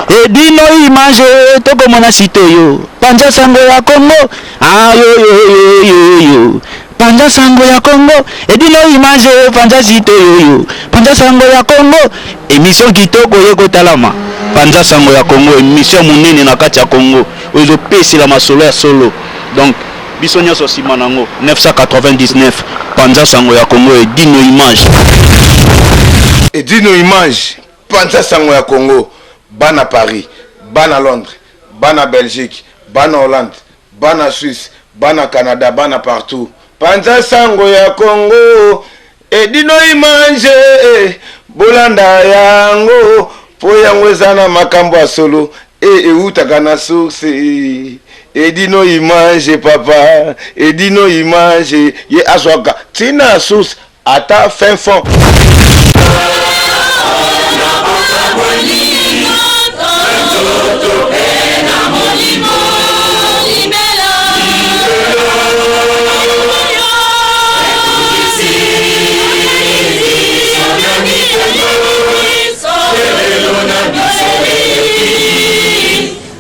Edino image tokomona site oyo panza sango ya Congo ayoyoyoyoyo panza sango ya Congo Edino image panza site oyo panza sango ya Congo emission kitoko ye kotalama panza sango ya Congo emission monene na kati ya Congo oyo ezopesela masolo ya solo donc biso nyonso nsima nango 999 panza sango ya Congo Edino image. Edino image Panza sango ya Congo bana Paris, bana Londres, bana Belgique, bana Hollande, bana Suisse, bana Canada, bana partout. Panza sango ya Congo Edino image bolanda yango po yango eza na makambo ya solo e ewutaka na source Edino image papa Edino image ye azwaka tina source Ata fin fond.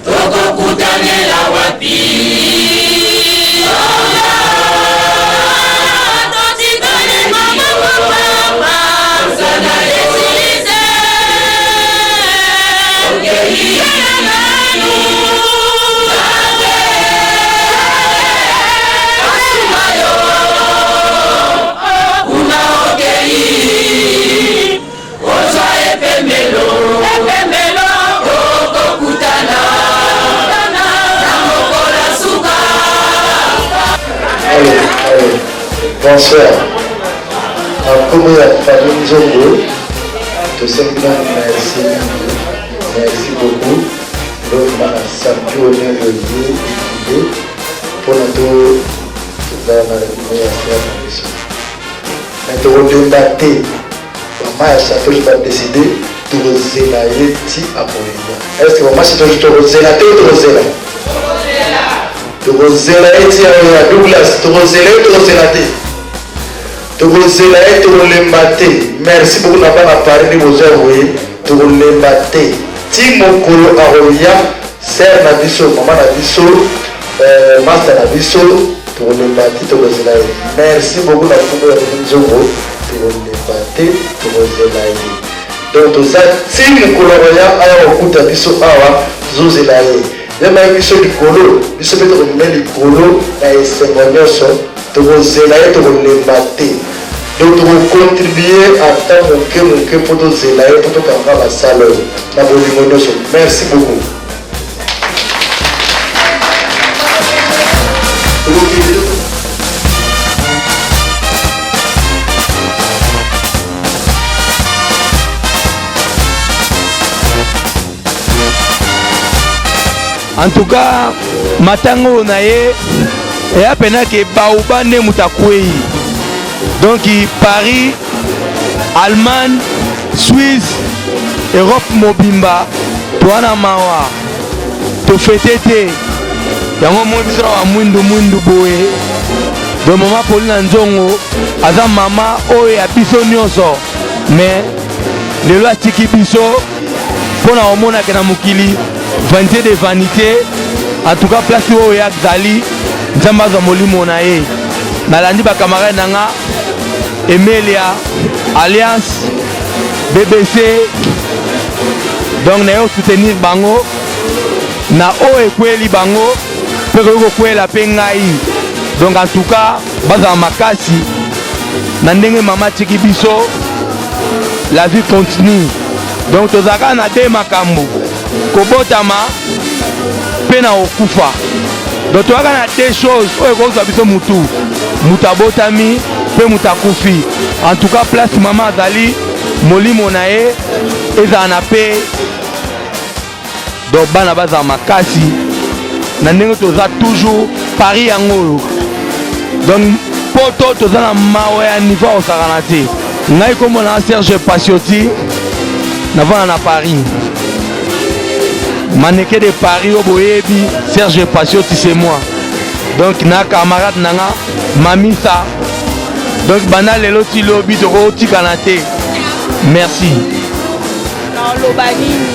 Tokokutanela wapi? Allez, allez. Bonsoir. Na nkombo ya famille Nzongo, tosengi nanu merci mingi, merci beaucoup. Lobima na samedi oyo ndenge oye ide mpona tozala na anniversaire na biso. Mais tokolemba te. Mama ya Satoshi ba decide tokozela ye ti akoya. Est ce que mama Satoshi tokozela te tokozela? Tokozela ye ti akoya. Douglas tokozela ye tokozela te? Tokozela ye tokolemba te. Merci beaucoup na bana Paris nde boza boye tokolemba te ti mokolo akoya sœur na biso mama na biso euh, master na biso tokolemba te tokozela ye. Merci beaucoup na kombo ya Nzongo tokolemba te tokozela ye donc toza ti mokolo akoya aya kokuta biso awa tozozela ye yemaki biso likolo biso mpe tokomeme likolo na esengo nyonso tokozela ye tokolemba te donc tokocontribue ata moke moke mpo tozela ye mpo tokanga basala oyo na bolingo nyonso merci beaucoup. En tout cas matanga oyo na ye eya pena ke baoba nde moto akwei donc Paris Allemagne Suisse Europe mobimba toa na mawa tofete te yango omoni biso na bamwindu mwindu boye donc mama Paulina Nzongo aza mama oyo ya biso nyonso mais lelo atiki biso mpo na komonaka na mokili vanité de vanité en tout cas place oyo ye azali nzambe azwa molimo na ye nalandi bacamarade na nga emelia alliance bbc donc naye kosoutenir bango na oyo ekweli bango mpe ekoki kokwela mpe ngai donc en tout cas bazala makasi na ndenge mama atiki biso la vie continue donc tozalaka na de makambo kobotama mpe na kokufa donc toyaka na deux choses oyo ekozwa biso mutu moto abotami mpe moto akufi en tout cas place mama azali molimo na ye ezala na pe donc bana bazala makasi na ndenge toza toujours Paris yango oyo donc poto toza na mawa ya niveau ya kosakana te ngai kombo na Serge Pasioti navanda na Paris maneke de Paris oyo boyebi Serge Pasioti c'est moi donc na camarade na nga Mamisa donc banda lelo ti lobi tokotikana te merci Naoloba nini?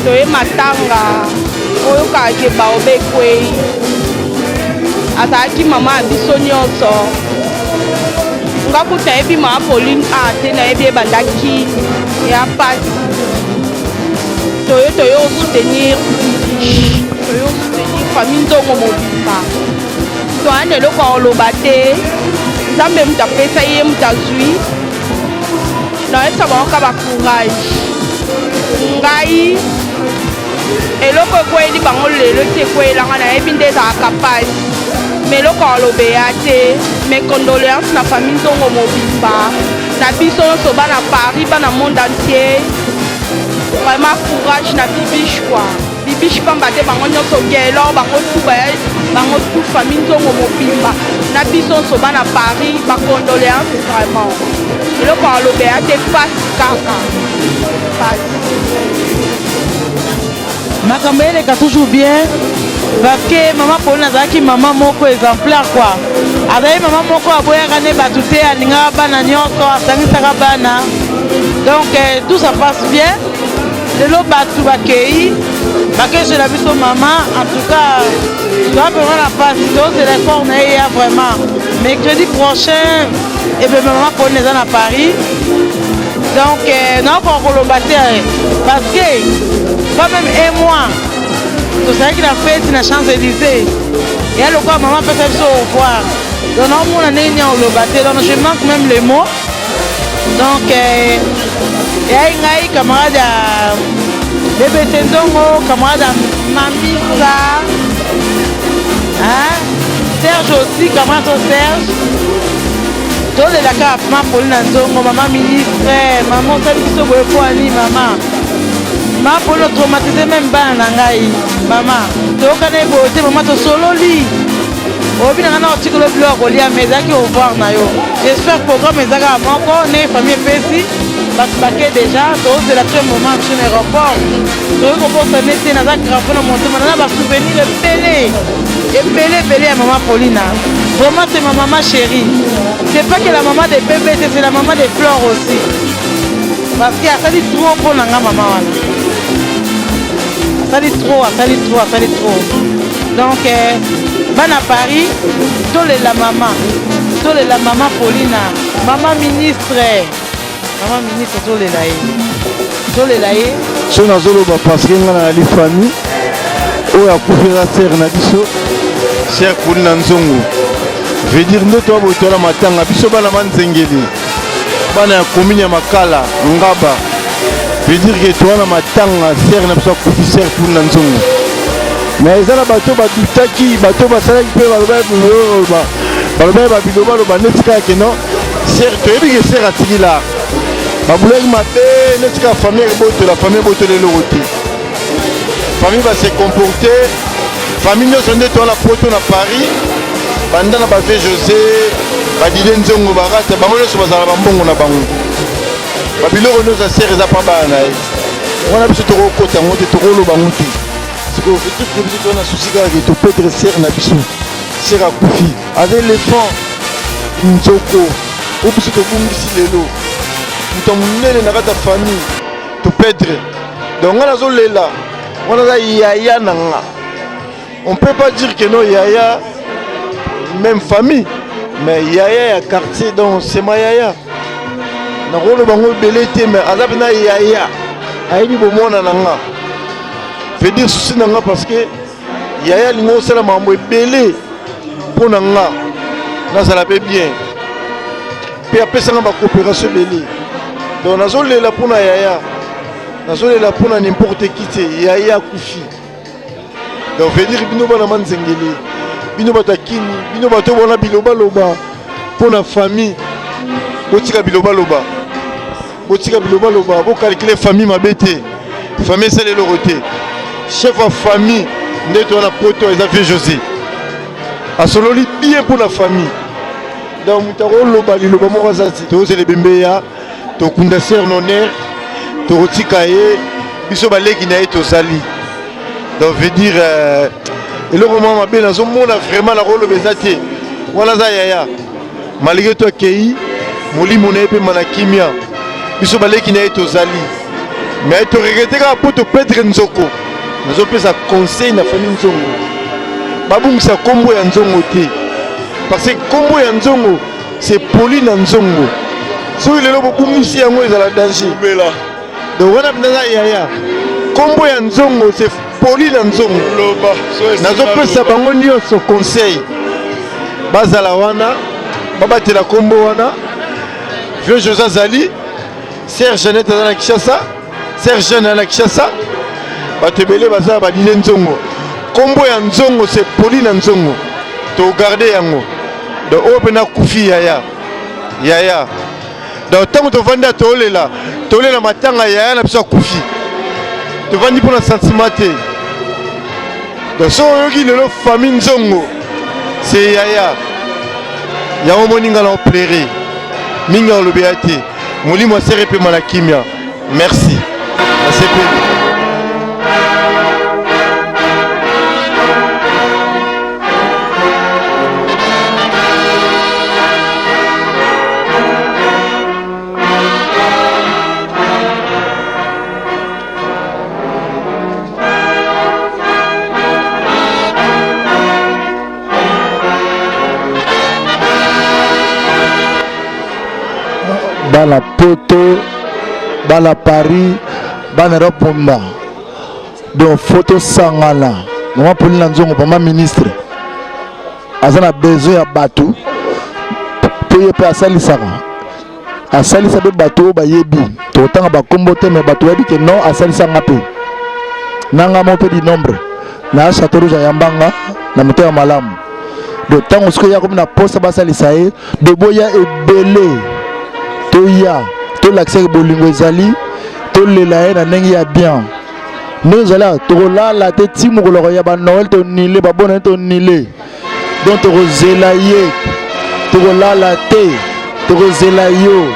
Toye matanga oyokaka ke baoba ekwei. Azalaki mama ya biso nyonso. Nga kutu nayebi mama Pauline a te, nayebi ye banda Kin ya pasi. Toye toye osoutenir Bibiche, toye osoutenir famille Nzongo mobimba. Toya na eloko ya koloba te. Nzambe moto apesa ye, moto azwi. Nayebisa bango kaka ba courage. Ngai eloko ekweyeli bango lelo esi ekweyela nga, nayebi nde ezalaka pasi. Mais eloko ya koloba eya te. Mes condoléances na famille Nzongo mobimba, na biso nyonso bana Paris, bana monde entier. Vraiment courage na Bibiche quoi. Bibiche pamba te bango nyonso Gaylor, bango tout baya, bango tout famille Nzongo mobimba, na biso nyonso bana Paris, ba condoléances vraiment. Eloko ya koloba eya te, pasi kaka. Pasi. Makambo eleka toujours bien parce que mama Pauline azalaki mama moko exemplaire quoi. Azalaki mama moko aboyaka ne bato te, alingaka bana nyonso, asangisaka bana. Donc tout ça passe bien. Lelo bato bakei bakezela biso mama, en tout cas toza vraiment na pasi, tozela effort na ye ya vraiment mercredi prochain ebembe mama Pauline eza na Paris. Donc nakoka koloba te parce que pas même un mois tozalaki na fête na Champs-Élysées, ya lokola mama apesa biso au revoir. Donc naomona ndenge nini oloba te, donc je manque même les mots. Donc yai ngai camarade ya BBC Nzongo, camarade ya Mamisa, hein? Serge aussi, camarade Serge. Tolela kaka mama Pauline na Nzongo, mama ministre, mama osali biso boye po ani mama. Mama Pauline otraumatise même bana na ngai, mama. Toyokana ye boye te, mama tosololi. Oyebi na ngai na otikolo biloko ya kolia, mais ezalaki au revoir na yo. J'espère programme eza kaka moko, ndenge famille epesi, bato bake déjà, tozela tout moment biso na aéroport. Tokoki kobosana te, naza grave na motema, naza ba souvenir ebele. Ebele ebele ya mama Paulina. Vraiment c'est ma maman chérie. C'est pas que la maman de bébé, c'est la maman de Flore aussi. Parce que asali trop pour nanga maman wana. Asali trop, asali trop, asali trop. Donc bana Paris, tolela maman. Tolela maman Paulina, maman ministre. Maman ministre tolela ye. Tolela ye. So nazoloba parce que nga nazali famille oyo akufela sœur na biso, sœur Paulina Nzongo. Veut dire nde toya boye toya na matanga biso bana manzengeli, bana ya commune ya Makala Ngaba. Veut dire que toya na matanga sœur na biso akufi, sœur Paulina Nzongo. Mais eza na bato badutaki, bato basalaki mpe balobaki babilobaloba neti kaka ke non sœur, toyebi ke sœur atiki lar babulaki mabe neti kaka famille ebotola, famille ebotola eloko te. Famille base comporte, famille nyonso nde toza na poto na Paris, banda na bave José badide Nzongo barata bango nyonso bazala bambongo na bango, babiloko nyonso ya sœur eza pa bana na ye wana. Biso tokokota yango te, tokoloba yango te. Sikoyo peut-être biso toza na souci kaka ke toperdre sœur na biso. Sœur akufi, aza éléphant nzoko oyo biso tobungisi lelo, moto ya monene na kati ya famille toperdre. Donc nga nazolela wana aza yaya na nga. On peut pas dire que non yaya même famille, mais yaya ya quartier, donc c'est ma yaya. Nakoloba yango ebele te, mais aza mpena yaya, ayebi bomwana na nga. Veut dire souci na nga parce que yaya alingi osala makambo ebele mpo na nga nazala mpe bien, mpe apesanga bacoopération ebele. Donc nazolela mpo na yaya, nazolela mpo na n'importe qui te, yaya akufi. Donc veut dire bino bana manzengele, bino bato ya kini, bino bato bona bilobaloba mpo na famille, botika bilobaloba, botika bilobaloba, bokalkile famille mabe te. Famille esala eloko te. Chef ya famille nde toza na poto eza vieux José, asololi bien mpo na famille. Donc moto akoloba liloba moko aza te. Tozela ebembe ya tokunda sœur nonner, tokotika ye biso baleki na ye tozali. Donc veut dire eloko moko mabe nazomona vraiment nakoloba eza te. Wana aza yaya, malgré to akei, molimo na ye mpe mana kimia, biso baleki na ye tozali. Mais to regrette kaka mpo to perdre nzoko. Nazopesa conseil na famille Nzongo, babungisa nkombo ya Nzongo te, parce que nkombo ya Nzongo c'est poli na Nzongo. Soki lelo bobungisi yango ezala danger. Donc wana mpenza yaya, nkombo ya Nzongo c'est poli na Nzongo. Nazopesa bango nyonso conseil, bazala wana, babatela nkombo wana. Vieux José azali, Serge Jeannette aza na Kinshasa, Serge Jeanne aza na Kinshasa, bato ebele baza badide Nzongo. Nkombo ya Nzongo c'est poli na Nzongo, togarde yango. Donc oyo mpe nakufi yaya yaya. Donc ntango tovandi ya tolela tolela matanga yaya na biso akufi, tovandi mpo na sentiment te. Donc soki oyoki lelo famille Nzongo c'est yaya, yango omoni nga na oplaire mingi alobela te. Molimo asere epema na kimia. Merci, nasepeli. Bana poto, bana Paris, bana Europe mobimba, donc faut tosangana. Mama Pauline na Nzongo, mama ministre aza na besoin ya bato mpo ye mpe asalisaka, asalisa mpe bato oyo bayebi. Tokotanga bakombo te, me bato bayebi ke non, asalisa nga mpe nanga moko mpe di nombre na Chateau Rouge, ayambanga na motema malamu. Donc ntango sikoyo ya komi na posa basalisa ye, de boya ebele, toya tolakisaki bolingo ezali, tolela ye na ndenge ya bien. Ndenge ezali awa, tokolala te ti mokolo ya banoel, tonile babonane, tonile. Donc tokozela ye, tokolala te, tokozela yo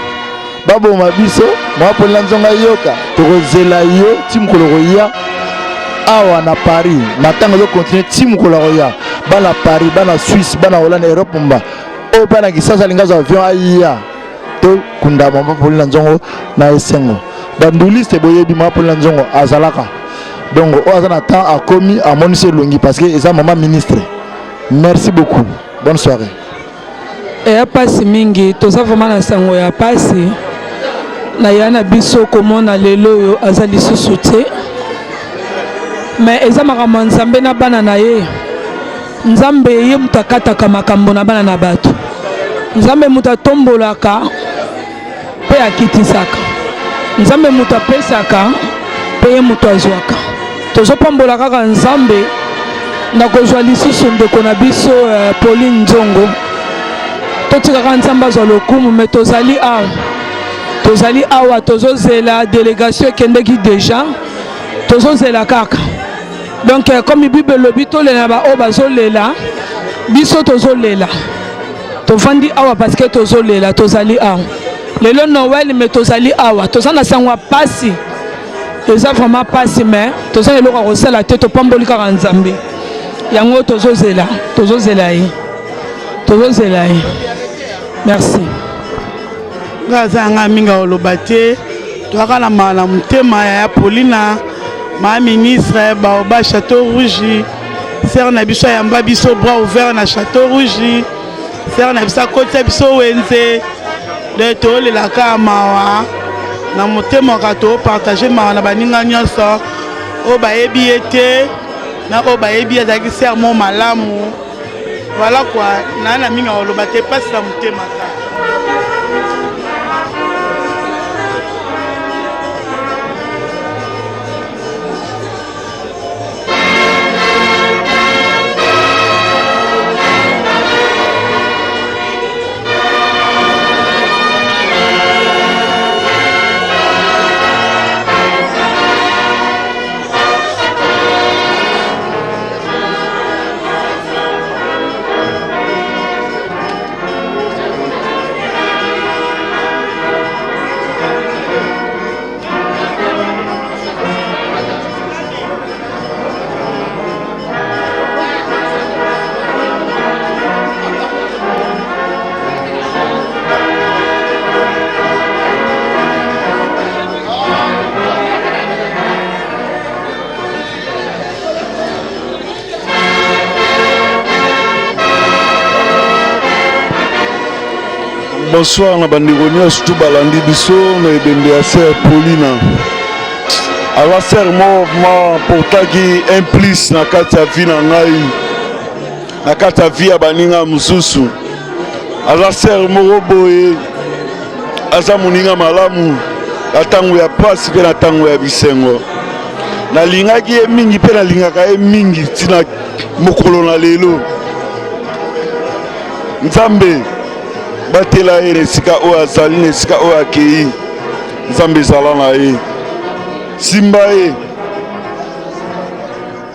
baboma biso. Mama Polina Nzonga, yoka, tokozela yo ti mokolo koya awa na Paris. Matanga ezokontinue ti mokolo akoya. Bana Paris, bana Suisse, bana Hollande, Europe mba oyo mpe na Kisasa alingi azwa avion aya, tokunda mama Polina Nzongo na esengo. Banduliste boyebi mama Polina Nzongo azalaka, donc oyo aza na temps akomi amonisi elongi parce que eza mama ministre. Merci beaucoup, bonne soirée. Eya mpasi mingi, toza vraiment na sango ya mpasi na ya na biso komona lelo oyo aza lisusu te, me eza makambo ya Nzambe na bana na ye. Nzambe ye moto akataka makambo na bana na bato. Nzambe moto atombolaka mpe akitisaka. Nzambe moto apesaka mpe ye moto azwaka. Tozopambola kaka Nzambe na kozwa lisusu ndeko na biso Pauline Nzongo. Totikaka Nzambe azwa lokumu, me tozali awa, tozali awa, tozozela delegation ekendeki deja, tozozela kaka. Donc comme Bible elobi, tolela na baoyo bazolela, biso tozolela, tovandi awa parce que tozolela. Tozali awa lelo Noël, me tozali awa, toza na sango ya pasi, eza vraiment pasi, me toza na eloko ya kosala te. Topamboli kaka Nzambe, yango tozozela, tozozela ye, tozozela ye. Merci. Nga aza nga mingi oloba te, toyaka na mawa na motema. Yaya Paulina, ma ministre baoba Chateau Rouge, sere na biso ayamba biso bras ouvert na Chateau Rouge, sere na biso akotisa biso wenze de tolelaka mawa na motema kaka, topartage mawa na baninga nyonso oyo bayebi ye te na oyo bayebi ye. Azalaki sere mo malamu. Voilà quoi, naa na mingi oloba te, mpasi na motema kaka. Bonsoir na bandeko nyonso tu balandi biso na ebembe ya sœur Paulina. Aza sœur moko vraiment portaki un plus na kati ya vie na ngai, na kati ya vie ya baninga mosusu. Aza sœur moko boye, aza moninga malamu na ntango ya mpasi mpe na ntango ya bisengo. Nalingaki ye mingi mpe nalingaka ye mingi ntina mokolo na lelo. Nzambe batela ye na esika oyo azali, na esika oyo akei. Nzambe ezala na ye, simba ye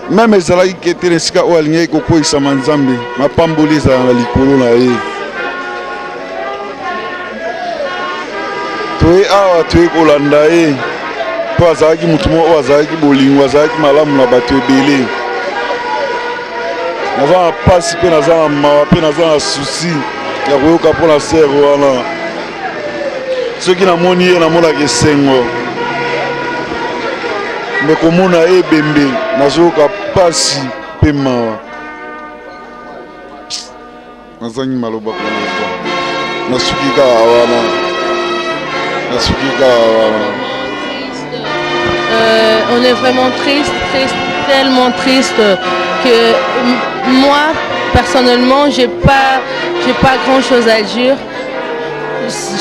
meme ezalaki kete na esika oyo alingaki kokweisama. Nzambe mapamboli ezala na likolo na ye. Toye awa, toye kolanda ye mpo azalaki motu moko oyo azalaki bolingo, azalaki malamu na bato ebele. Naza na mpasi mpe naza na mawa mpe naza na susi ya koyoka mpo na sere wana. Soki namoni ye namonaka esengo, me komona ye ebembe nazoyoka mpasi mpe mawa. Nazangi maloba koloba, nasuki kaka wana, nasuki kaka wana. On est vraiment triste, triste, tellement triste que moi, personnellement, j'ai pas grand chose à dire.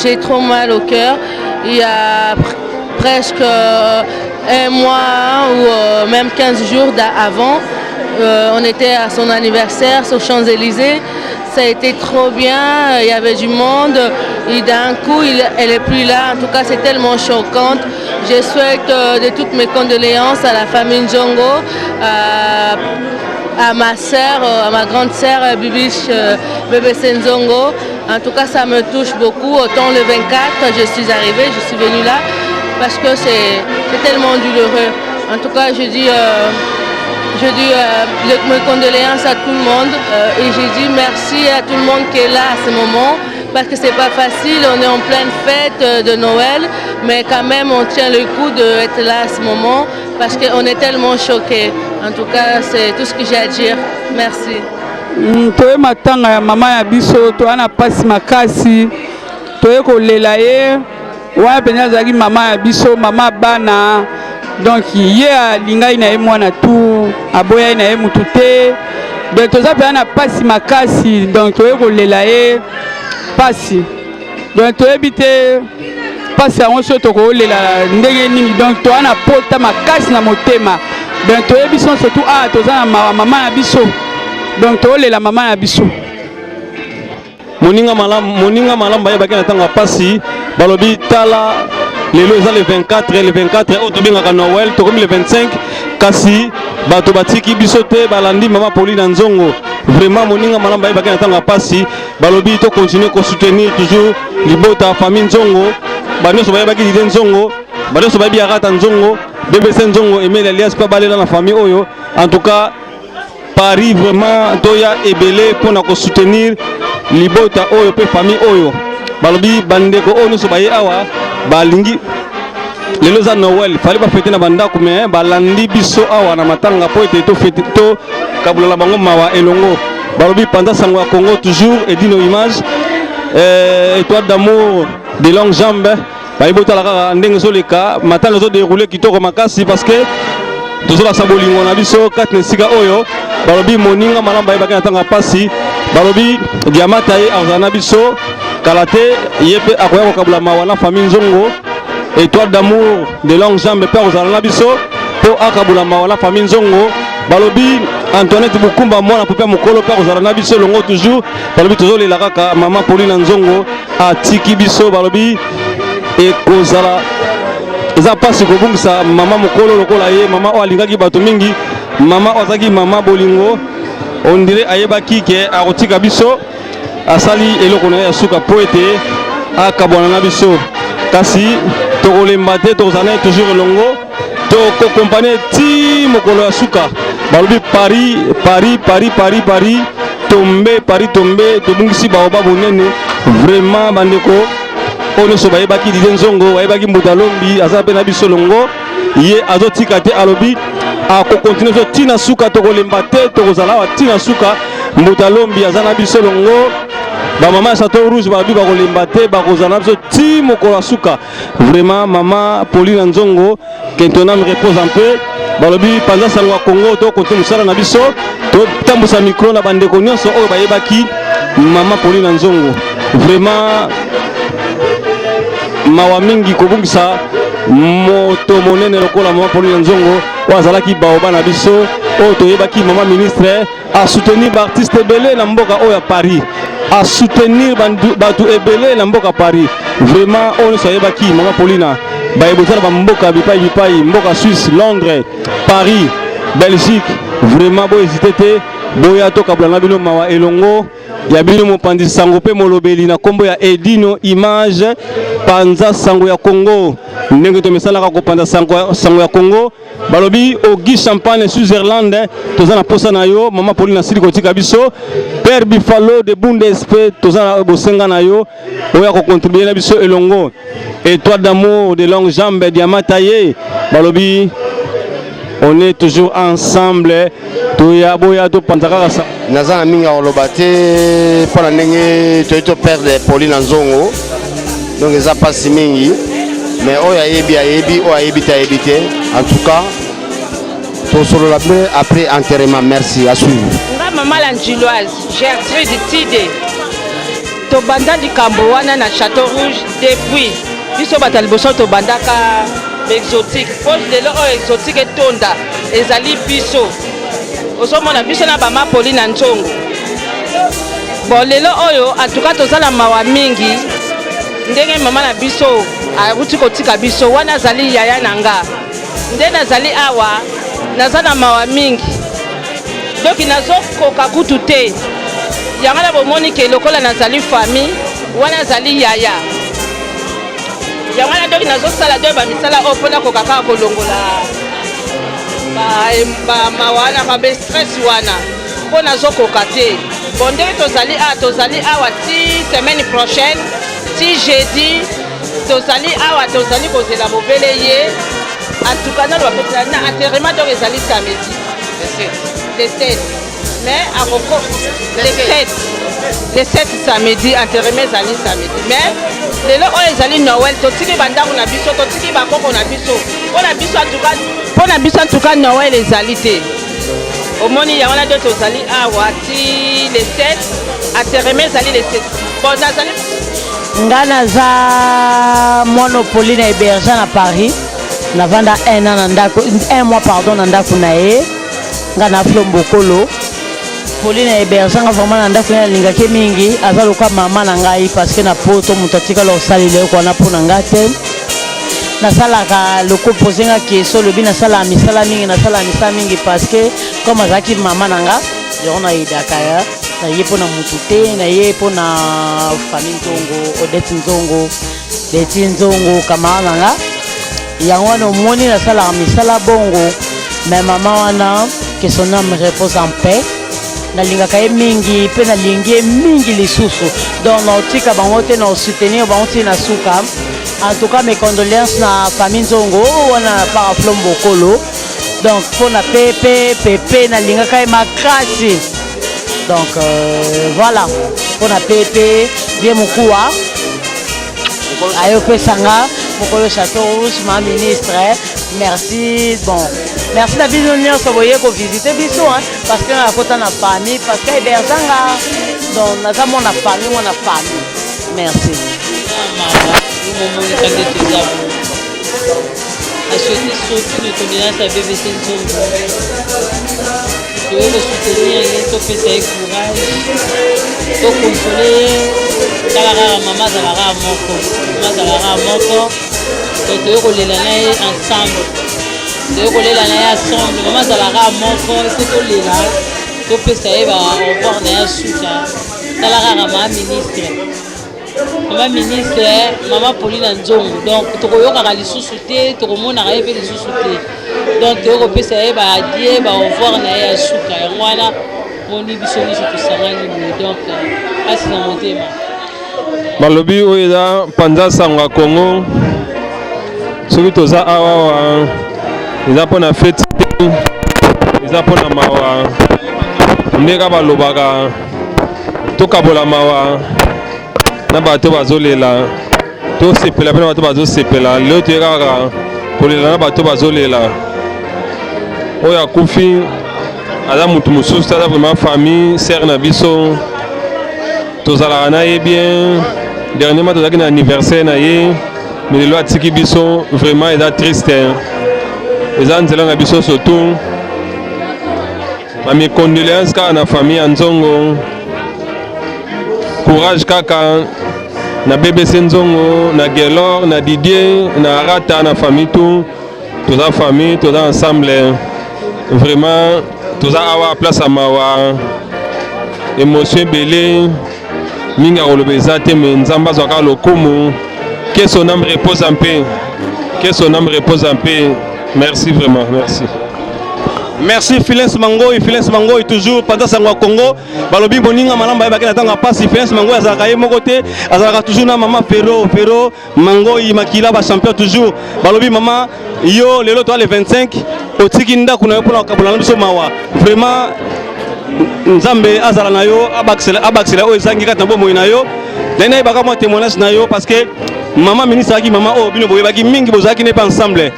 J'ai trop mal au cœur. Il y a presque un mois ou même 15 jours avant, on était à son anniversaire sur Champs-Élysées. Ça a été trop bien, il y avait du monde et d'un coup, elle est plus là. En tout cas, c'est tellement choquant. Je souhaite de toutes mes condoléances à la famille Nzongo, à ma sœur, à ma grande sœur Bibiche BBC Nzongo. En tout cas, ça me touche beaucoup. Autant le 24, je suis arrivée, je suis venue là parce que c'est tellement douloureux. En tout cas, je dis mes condoléances à tout le monde et je dis merci à tout le monde qui est là à ce moment parce que c'est pas facile, on est en pleine fête de Noël, mais quand même on tient le coup d'être là à ce moment parce qu'on est tellement choqués. En tout cas, c'est tout ce que j'ai à dire. Merci. Toye matanga ya mama ya biso, toya na mpasi makasi, toye kolela ye. Wana mpenza azalaki mama ya biso, mama bana. Donc ye alingai na ye mwana tu, aboyai na ye mutu te. Donc toza mpenza na mpasi makasi, donc toye kolela ye mpasi. Donc toyebi te mpasi yango so tokolela ndenge nini. Donc toza na pota makasi na motema. Donc toyebi so surtout awa toza na mawa mama na biso, donc tolela mama na biso. Moninga malamu, moninga malamu bayebaki na ntango ya pasi. Balobi tala, lelo eza le 24, le 24 oyo tobengaka Noël, tokomi le 25, kasi bato batiki biso te, balandi mama Pauline Nzongo. Vraiment, moninga malamu bayebaki na ntango ya pasi. Balobi tocontinue kosoutenir toujours libota, famille Nzongo. Banyonso bayebaki Dide Nzongo, banyonso bayebi Arata Nzongo, BBC Nzongo, Emile Elias mpe balela na famille oyo. En tout cas, Paris, vraiment toya ebele mpona kosoutenir libota oyo mpe famille oyo. Balobi bandeko oyo nyonso baye awa balingi, lelo eza Noël, fallait bafêter na bandako, mais balandi biso awa na matanga mpo ete tofêter, tokabola na bango mawa elongo. Balobi panza sango ya Congo toujours, edino image, étoile d'amour de longue jambe. Bayebi botala kaka ndenge ezoleka, matanga ezodéroule kitoko makasi parce que tozolakisa bolingo na biso kati na esika oyo. Balobi moninga malamu bayebaki na ntango ya mpasi. Balobi Diamata ye azala na biso kala te, ye mpe akoya kokabula mawa na famille Nzongo. Étoile d'amour de longue jambe mpe akozala na biso mpo akabula mawa na famille Nzongo. Balobi Antoinette Bukumba, mwana pope ya mokolo, mpe akozala na biso elongo toujours. Balobi tozolela kaka mama Pauline Nzongo atiki biso. Balobi ekozala eza mpasi kobungisa mama mokolo lokola ye, mama oyo alingaki bato mingi, mama oyo azalaki mama bolingo. On dirait ayebaki ke akotika biso, asali eloko na ye ya suka mpo ete akabwana na biso. Kasi tokolemba te, tokozala na ye toujours elongo, tokoaccompagner ti mokolo ya suka. Balobi Paris, Paris, Paris, Paris, Paris tombe, Paris tombe, tobungisi baoba bonene. Vraiment, bandeko oyo nyonso bayebaki Dide Nzongo, bayebaki Mbuta Lombi, aza mpe na biso elongo. Ye azotika te, alobi akocontinuer so ntina suka, tokolemba te, tokozala awa ntina suka. Mbuta Lombi aza na biso elongo. Bamama ya Chateau Rouge balobi bakolemba te, bakozala na biso ti mokolo ya suka. Vraiment mama Paulina Nzongo, que ton âme repose en paix. Balobi panza sango ya Congo to konte mosala na biso, totambusa micro na bandeko nyonso oyo bayebaki mama Paulina Nzongo. Vraiment mawa mingi kobungisa moto monene lokola mama Paulina Nzongo oyo azalaki baoba na biso oyo toyebaki mama ministre a soutenir ba artistes ebele na mboka oyo ya Paris a soutenir bato ebele na mboka Paris vraiment oyo nyonso ayebaki mama Paulina baye boza na bamboka bipai bipai mboka Suisse Londres Paris Belgique vraiment bo hésiter te boya tokabola na bino mawa elongo ya bino mopanzi sango mpe molobeli na nkombo ya Edino Image panza sango ya Congo ndenge tomesanaka kopanza sango, sango ya Congo Balobi Auguy Champagne Switzerland toza na posa na yo mama Pauline asili kotika biso Père Bifalo de Bundes pe toza na bosenga na yo oya ko contribuer na biso elongo Étoile d'amour de longue jambe diamant taillé balobi on est toujours ensemble toya boya topanza kaka sa naza na mingi ya koloba te mpo na ndenge toyei to perdre Pauline Nzongo donc eza mpasi mingi mais oyo ayebi ayebi oyo ayebi te ayebi te en tout cas tosolola bien après enterrement merci à suivre nga mama la njiloise gertrude tide tobanda likambo wana na chateau rouge depuis biso bato ya liboso tobandaka exotique mpo lelo oyo exotique etonda ezali biso ozomona biso na bamapoli na nzongo bon lelo oyo antuka toza na mawa mingi ndenge mama na biso awuti kotika biso wana azali yaya na nga nde nazali awa naza na mawa mingi donki nazokoka kutu te yango na bomoni ke lokola nazali famille wana azali yaya yango wana donki nazosala do bamisala oyo mpo nakoka kaka kolongola mawa wana ba stress wana mpo nazokoka te bon ndenge tozali awa tozali awa ti semaine prochaine ti jeudi tozali awa tozali kozela bobele ye antuka naloba mpe na enterrement donc ezali samedi le 7 mais akoko le 7 le 7 samedi enterrement ezali samedi mais lelo oyo ezali noël totiki bandako na biso totiki bakoko na biso mpo na biso antuka mpo na biso antuka noël ezali te omoni yango wana nde tozali awa ti le 7 enterrement ezali le 7 bon nazali nga naza mwana poli na héberge na paris navanda un an na ndako un mois pardon na ndako na ye nga na flo mbokolo poli na héberge nga vraiment na ndako ye nalingaki mingi aza lokola mama na ngai parce que na poto moto atikala kosalela ye kwana mpo na nga te nasalaka loko pose nga question olobi nasalaka misala mingi nasalaka misala mingi parce que comme azalaki mama na nga yango nayedaka ya naye mpo na motu te naye mpo na famille nzongo odette nzongo beti nzongo camarade na nga yango wana omoni nasalaka misala bongo mais mama wana que son âme repose en paix nalingaka ye mingi mpe nalingi ye mingi lisusu donc naotika bango te naosoutenir bango ti na suka En tout cas mes condoléances na famille Nzongo wana par Flo Mbokolo. Donc pona pepe pepe nalingaka ye makasi. Donc euh, voilà pona pepe bien mokuwa ayo pesa nga mokolo Château Rouge ma ministre merci bon merci na bino nyonso boye ko visiter biso hein, parce que nakota na famille parce que héberge nga donc naza mwana famille mwana famille merci mawa yo momonisa nde toza bo asouhaite surtout nos condoléances à bbc nzongo toye kosoutenir ye topesa ye courage tokonsole ye tala kaka mama azalaka moko mama azalaka moko donc toye kolela na ye ensemble toye kolela na ye ensemble mama azalaka moko ifo tolela topesa ye ba au revoir na ye asuka tala kaka ma ministre mama ministre mama Paulina Nzongo donc tokoyokaka lisusu te tokomonaka ye mpe lisusu te donc toyei kopesa ye ba adie ba au revoir na ye ya suka yango wana moni biso nyonso tosangani boye donc mpasi na motema balobi oyo eza mpanza sango ya congo soki toza awawa eza mpo na feti te eza mpo na mawa ndenge balobaka. Tokabola mawa na bato bazolela, tosepela mpe na bato bazosepela. Lelo toye kaka kolela na bato bazolela. Oyo akufi aza motu mosusu, aza vraiment famille sere na biso, tozalaka na ye bien. Dernièrement tozalaki na anniversaire na ye, mais lelo atiki biso, vraiment eza triste. Eza nzela na biso surtout. Ba mes condoléances kaka na famille ya Nzongo. Courage kaka na BBC Nzongo, na Gelor, na Didier, na Arata, na famille tout. Toza famille, toza ensemble. Vraiment toza awa place ya mawa. Émotion ebele mingi ya koloba eza te, mais Nzambe azwaka lokumu. Que son âme repose en paix. Que son âme repose en paix. Merci vraiment, merci. Merci Philens Mangoy, Philens Mangoy toujours pendant sango ya Congo. Balobi boninga malamu bayebaki na ntango ya pasi. Philens Mangoy azalaka ye moko te, azalaka toujours na mama Ferro, Ferro Mangoy Makila ba champion toujours. Balobi mama yo lelo toa le 25 otiki ndako na yo mpona kokabola na biso mawa. Vraiment Nzambe azala na yo, abakisela abakisela oyo ezangi kati na bomoi na yo. Naye nayebaka mwa témoignage na yo parce que mama ministre azalaki mama oyo bino boyebaki mingi, bozalaki ne mpe ensemble.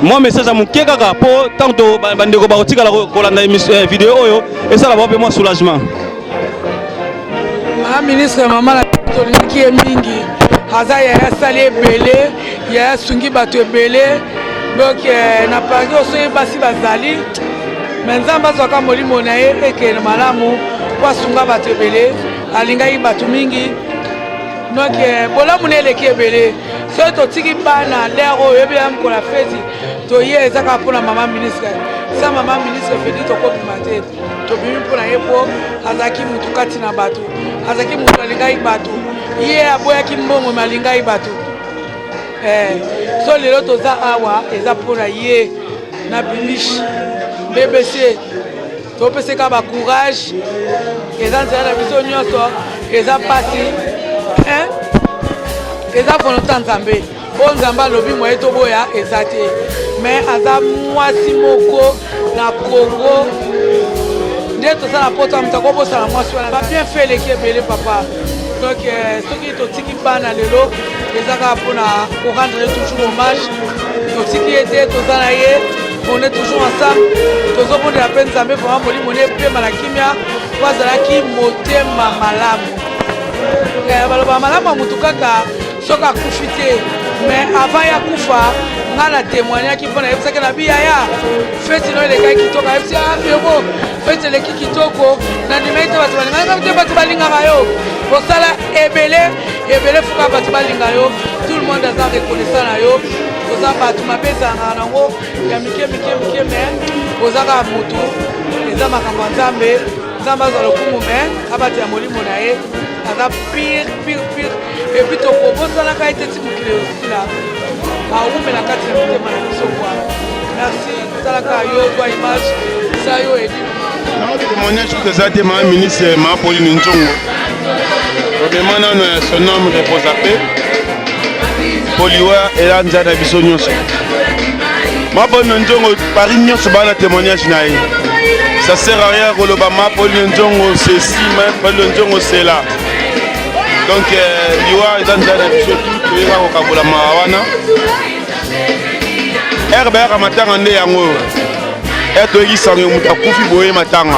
Mwa message ya moke kaka mpo ntango bandeko bakotikala kolanda eh, video oyo esala bango mpe mwa soulagement. Mama ministre, mama na tolingaki ye mingi, aza yaya asali ebele, yaya asungi bato ebele. Donc eh, na Paris oyo soki basi bazali me Nzambe azwaka molimo na ye ekende malamu mpo asunga bato ebele, alingaki bato mingi. Donc eh, bolamu na eleki ebele. Soki totiki bana lere oyo oyebi ya mokolo ya feti toye, eza kaka mpona mama ministre. Sa mama ministre Feli tokobima te, tobimi mpona ye mpo azalaki motu kati na bato, azalaki motu alingaki bato, ye aboyaki mbongo me alingaki bato. Eh, so lelo toza awa eza mpona ye na bibiche BBC. Topeseka ba courage, eza nzela na biso nyonso, eza mpasi, eza volonté ya Nzambe. Oyo Nzambe alobi moye toboya eza te, mais aza mwasi moko na Congo nde toza na poto ya moto akobosana mwasi wana. Ba bienfait eleki ebele papa. Donc soki totiki bana lelo eza kaka mpona korendre toujours hommage. Totiki ye te, toza na ye, on est toujours ensemble. Tozobondela mpe Nzambe vraiment molimo ne epema na kimia po azalaki motema malamu. Baloba malamu ya motu kaka soki akufi te, mais avant ya kufa nga na témoignaki mpo nayebisaki na bi yaya feti no elekaki kitoko. Ayebisi ah, feti eleki kitoko, nandimaki te bato balingaka te, bato balingaka yo, kosala ebele ebele fuka bato balinga yo, tout le monde aza reconnaissant na yo. Oza bato mabe ezalaka nango ya mike mike mike, mais oza kaka motu, eza makambo ya Nzambe. Nzambe azwa lokumu, mais abatela molimo na ye, aza pire pire pire. Et puis tokobosanaka ye te ti mokili osila, awumela kati na mitema na biso kwa. Merci, talaka yo zwa image sa yo edino. Témoignage kutu eza te. Maa ministre, maa Pauline Nzongo, vraiment nano ya son homme repose en paix, po liwa eza nzala na biso nyonso. Maa Pauline Nzongo, Paris nyonso baa na témoignage na ye. Ça sert à rien koloba maa Pauline Nzongo ceci, maa Pauline Nzongo cela. Donc liwa eza nzala na biso tu, toyeba kokabola mawa wana. Ere bayaka matanga nde yango oyo ere toyeki sango moto akufi, boye matanga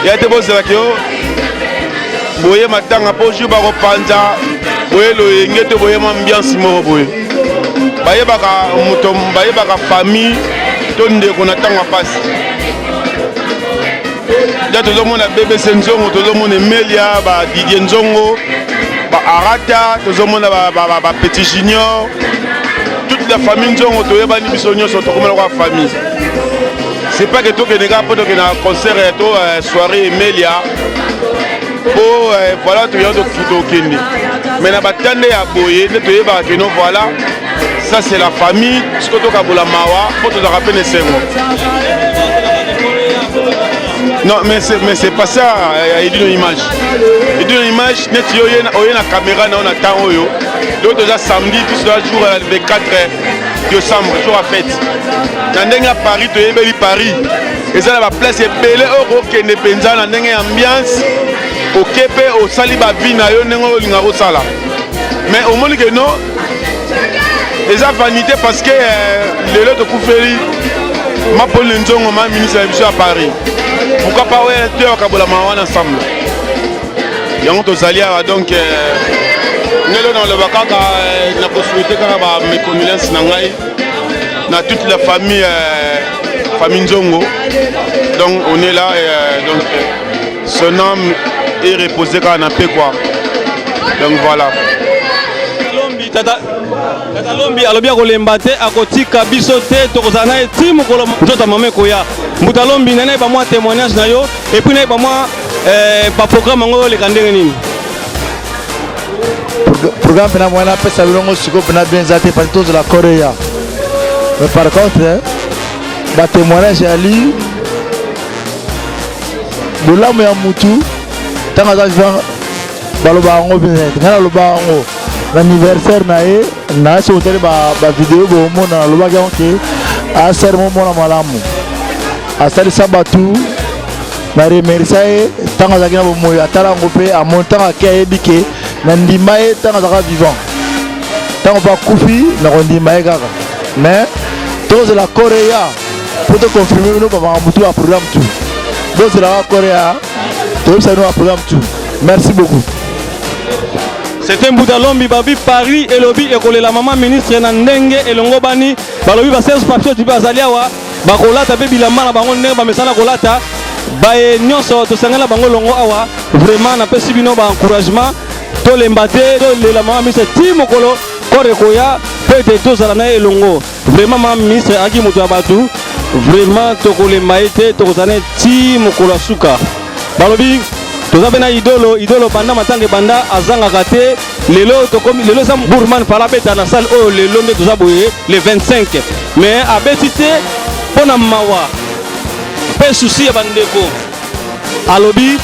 ya te, bozelaki yo boye matanga mpo jour bakopanza boye loyenge to boye mwa ambiance moko boye. Bayebaka moto, bayebaka famille to ndeko na ntango ya pasi. Nde tozomona BBC Nzongo, tozomona Emelia, ba Didier Nzongo, ba Arata, tozomona ba Petit Junior, toute la famille Nzongo. Toyebani biso nyonso, tokomona kwa famille. C'est pas que tokende kaka mpo tokende na concert to soirée Emelia mpo voilà toya tokende, mais na batande ya boye nde toyebaka keno voilà, ça c'est la famille. Siko tokabola mawa mpo tozalaka mpe na esengo. Non, mais c'est pas ça. Edino image, Edino image neti yo oye na caméra na yo na temps oyo. Donc toza samedi, biso toza jour ya 24 décembre, jour ya fête. Na ndenge ya Paris, toyebeli Paris eza na baplace ebele oyo kokende mpenza na ndenge ya ambiance. Oke mpe osali ba vie na yo ndenge olinga kosala. Mais omoni que non eza vanité parce que euh, lelo tokufeli mapoli nzongo ma ministre na biso ya Paris. Pourquoi pas oya toyoka bolama wana ensemble. Yango tozali awa donc euh, lelo naloba kaka euh, nakosouhaite kaka ba mes condoléances na ngai na toute la famille euh, famille Nzongo. Donc on est là et, euh, donc son âme est reposée kaka na paix quoi. Donc voilà. Tata Tata Lombi alobi akolemba te akotika biso te tokozala na ye ti mokolo nzoto ya mama ekoya. Mbuta Lombi nani ayeba mwa témoignage na yo et puis nayeba mwa eh, baprogramme yango oleka ndenge nini? Programme mpena mwana apesa bilongo sikoyo mpena bien eza te parce tozela korea. Mais par contre batémoignage yali bolamu ya mutu ntango aza vivant baloba yango mpenza ngai naloba yango na anniversaire na ye na soki otali bavideo bomona nalobaki yango ke asere momona malamu asalisa bato na remercia ye ntango azalaki na bomoi atala yango mpe amoni ntango ake ayebi ke na ndima ye ntango azalaka vivant ntango mpe akufi nakondima ye kaka mais tozela korea mpo toconfirme bino bamakambo tu ya programme tu bozelaka korea toyebisa bino ba programme tu. Merci beaucoup. C'était Mbuta Lombi babi Paris elobi ekolela mama ministre na ndenge elongobani balobi ba Serge Papier mpe bazali awa bakolata mpe bilamba na bango ndenge bamesana kolata baye nyonso tosangana bango elongo awa vraiment napesi bino ba encouragement tolemba te tolela mama ministre ti mokolo kore ekoya mpo ete tozala na ye elongo. Vraiment mama ministre azalaki moto ya bato vraiment tokolemba ye te tokozala na ye ti mokolo ya suka. Balobi toza mpe na idolo idolo banda matanga ebanda azangaka te lelo tokomi lelo eza Burman fala abeta na salle oyo lelo nde toza boye le 25 mais abeti te mpo na mawa mpe susi ya bandeko alobi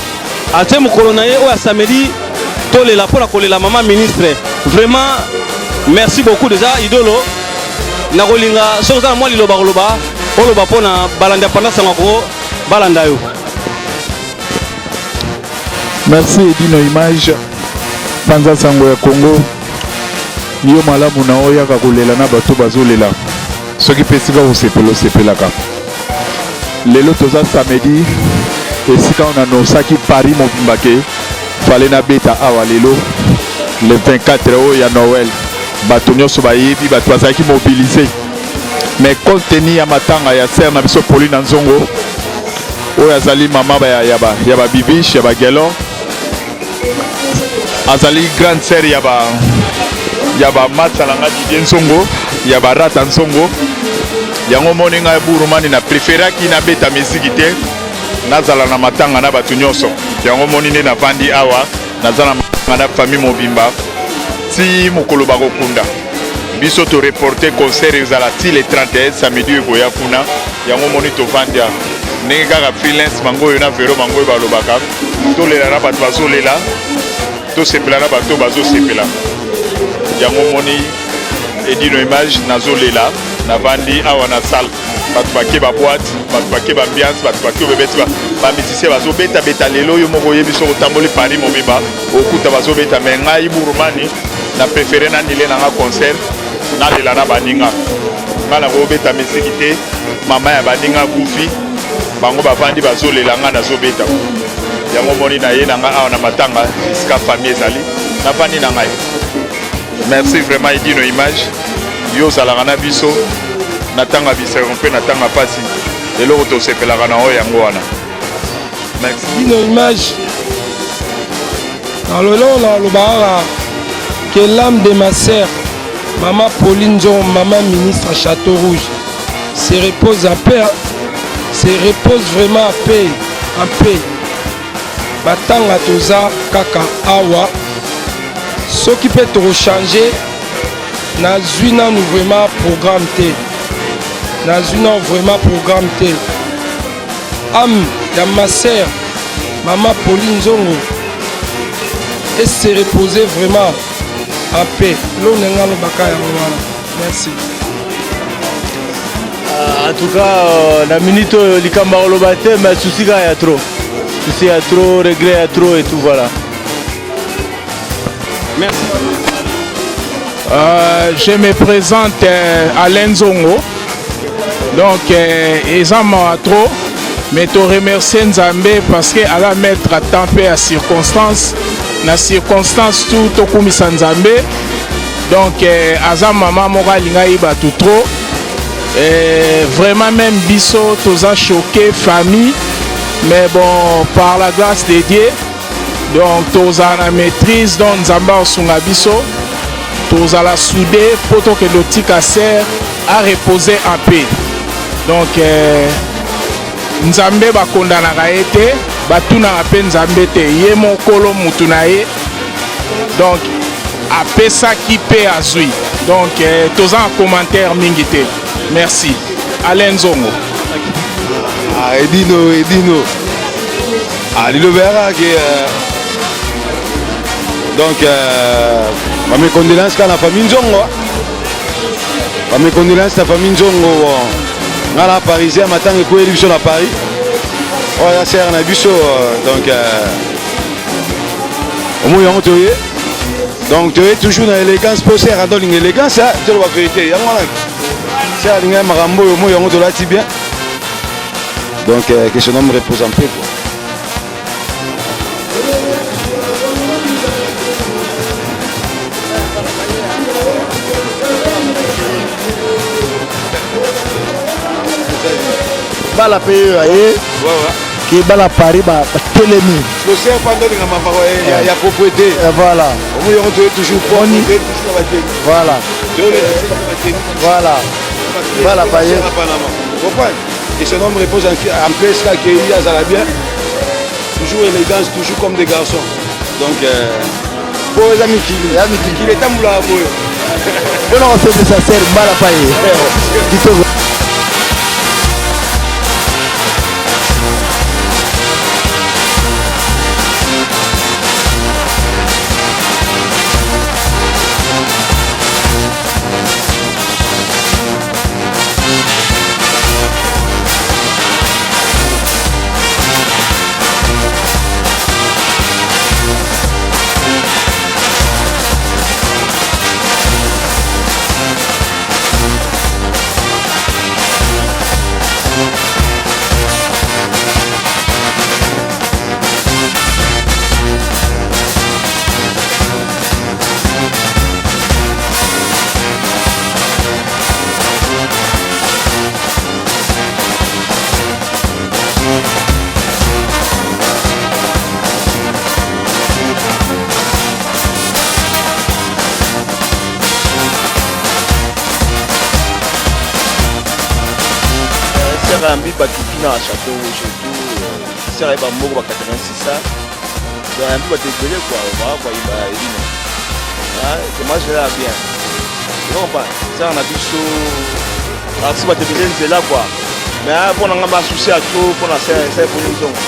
atie mokolo na ye oyo ya samedi tolela mpo na kolela mama ministre. Vraiment merci beaucoup déjà idolo nakolinga soki oza na mwa liloba koloba oloba mpo na balandi ya Panza Sango ya Congo balanda yo. Merci Edino Image, Panza Sango ya Congo. Yo malamu na oyaka kolela na bato bazolela. Soki mpe esika kosepela osepelaka. Lelo toza samedi, esika oyo nanosaki Paris mobimba ke fale nabeta awa lelo le 24 oyo ya Noël. Bato nyonso bayebi, bato bazalaki mobilise. Mais compte tenu ya matanga ya sœur na biso Pauline Nzongo oyo azali mama ya, ya, ba, ya ba bibiche ya ba gelor azali grande sœur ya ba ya ba matsa na nga Didier Nzongo ya ba rata Nzongo yango omoni ngai Burumani na préféraki nabeta miziki te nazala na matanga na bato nyonso yango omoni nde navandi awa naza na matanga na famille mobimba ti mokolo bakokunda biso to reporter concert ezala ti le 31 samedi ekoya kuna yango omoni tovandi awa ndenge kaka freelance bango oyo na vero bango oyo balobaka tolela na bato bazolela tosepela na bato bazosepela yango omoni Edino Image nazolela navandi awa na salle bato bake ba boîte bato bake ba ambiance bato bake obebeti ba musicien bazobeta beta lelo yo moko oyebi soki otamboli Paris mobimba okuta bazobeta mais ngai Burumani na préféré nanile nanga concert nalela na baninga ngai nakobeta miziki te mama ya baninga akufi bango bavandi bazolela ngai nazobeta yango omoni na ye na ngai awa na matanga esika famille ezali navandi na ngai. Merci vraiment Edino Image yo ozalaka na biso na tanga bisengo mpe na tanga pasi eloko tosepelaka na oyo yango wana. Merci. Edino Image na lelo naloba kaka que l'âme de ma sœur maman Pauline Nzongo maman ministre à Château Rouge se repose en paix, hein. Se repose vraiment en paix, en paix. Matanga toza kaka awa soki mpe tokochange nazwi nanu vraiment programme te nazwi nanu vraiment programme te âme ya ma sœur maman Pauline Nzongo et se reposer vraiment en paix eloko na ngai alobaka yango wana merci. En tout cas, euh, na minute oyo likambo akoloba te mais souci kaka ya trop. Souci ya trop, regret ya trop et tout voilà. Merci. Euh, je me présente euh, Alain Nzongo. Donc, euh, eza mawa trop, mais to remercier Nzambe parce que ala mettre à temps pe à circonstance. Na circonstance tout tokumisa Nzambe. Donc, euh, aza mama moko alingaki bato trop. Euh, vraiment même biso toza choqué famille mais bon par la grâce de Dieu donc tozala na maîtrise donc nzambe akosunga biso tozala soude mpo tokende otika ser a reposer en paix donc euh, nzambe bakondanaka ye te batunaka mpe nzambe te ye mokolo mutu na ye donc apesaki mpe azwi donc euh, toza na commentaire mingi te merci alain nzongo ah, edino edino Ah, liloba yaka ke euh, donc euh, ba mes condoléances kaka na famille nzongo ba mes condoléances na famille nzongo bon nga na parisien matanga ekweyeli biso na paris oyo aza sere na biso euh, donc euh, omoi yango toye donc toye toujours na élégance mpo sere ando olinga élégance toloba vérité yango wana sere alingai makambo oyo omoi yango tolati bien Donc euh, que son homme repose en paix quoi. bala mpe oyo aye ke bala paris batelemi ya propriété voilà voilà voilà bala paye Et son homme repose en paix, esika akei azala bien. Toujours élégance, toujours comme des garçons. Donc, euh, po eza mikili, ya mikili etambolaka boye. Mpona kosepesa ser mbala paye kitoko. Sœur ayambi bato tuna na château rouge et tout euh, sœur ayeba moko ba 86 ans donc ayambi bato ebele quoi baa kwa yeba elino témoignage eza bien comprend sœur na biso alakisi bato ebele nzela quoi mais mpo na nga basusi ya trop mpo na sœur eponi nzongo.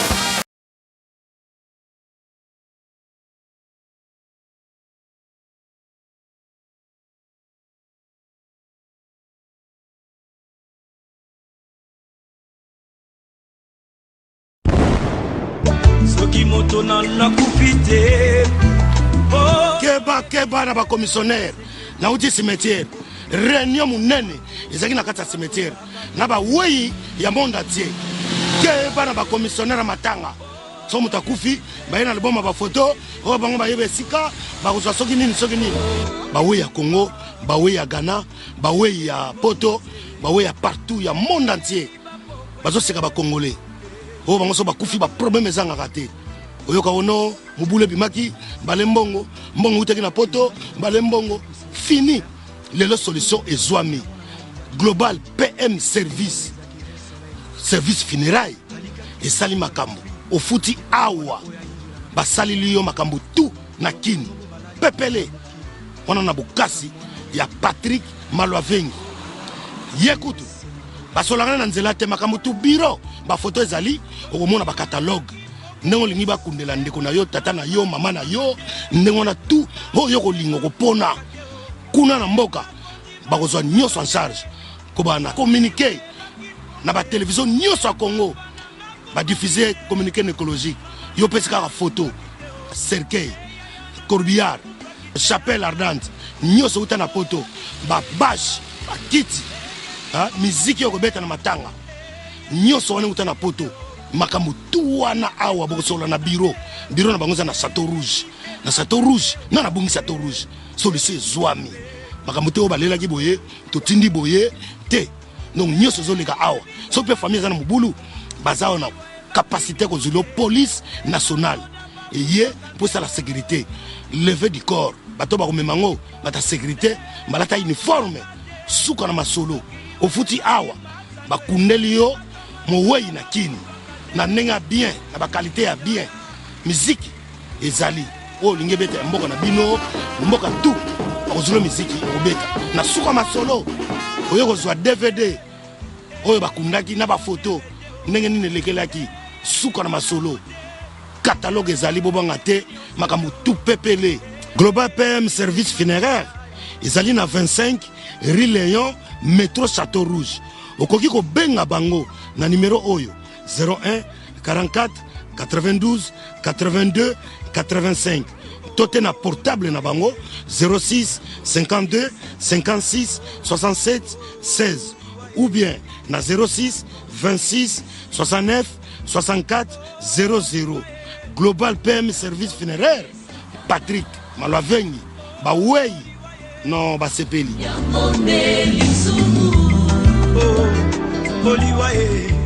Soki moto na nakufi te. Keba keba na bacommissionnaire nauti cimetière réunion monene ezalaki na kati ya cimetière na bawei ya monde entier keba na bacommissionnaire ya matanga so moto akufi baye na liboma bafoto oyo bango bayeba esika bakozwa soki nini soki nini bawei ya congo bawei ya ghana bawei ya poto bawei ya partout ya monde entier bazoseka bacongolais oyo bango so bakufi baproblème ezangaka te oyoka ono mobulu ebimaki mbale mbongo mbongo eutaki na poto mbale mbongo fini lelo solution ezwami global pm service service funéraille esali makambo ofuti awa basaleli yo makambo tout na kini pepele wana na bokasi ya Patrick Malwavengi ye kutu basolangana na nzela te makambo tu biro bafoto ezali okomona bakatalogue ndenge olingi bakundela ndeko na yo tata na yo mama na yo ndenge wana tu oyo yo kolinga okopona kuna na mboka bakozwa nyonso en charge kobanda communiqué na batelevizio nyonso ya congo badiffuse communiqué nécrologique. Yo opesi kaka photo, cercueil, corbillard, chapelle ardente, nyonso euta na poto, ba bache, bakiti, miziki oyo kobeta na matanga, nyonso wana euta na poto. Makambo tu wana awa bokosolola na bureau. Bureau na bango eza na Chateau Rouge, na Chateau Rouge na nabongi Chateau Rouge, solution ezwami. Makambo te oyo balelaki boye, totindi boye te. Donc nyonso ezoleka awa. Soki mpe famille eza na mobulu, baza awa na capacité kozwila police nationale eye mpo esala sécurité, levée du corps. Bato bakomema yango, bata sécurité balata uniforme. Suka na masolo, ofuti awa, bakundeli yo mowei na kini na ndenge ya bien, na baqualité ya bien. Miziki ezali oyo olingi ebeta ya mboka na bino, mboka tu bakozwila miziki okobeta. Na suka masolo, oye kozwa DVD oyo bakundaki na bafoto ndenge nini elekelaki. Suka na masolo, catalogue ezali, bobanga te, makambo tu pepele. Global PM Service Funéraire ezali na 25 rue Léon, métro Château Rouge. Okoki kobenga bango na numero oyo: 01 44 92 82 85, to te na portable na bango 06 52 56 67 16, ou bien na 06 26 69 64 00. Global PM Service Funéraire, Patrick Malwavengi, bawei no basepeli. Oliwa e.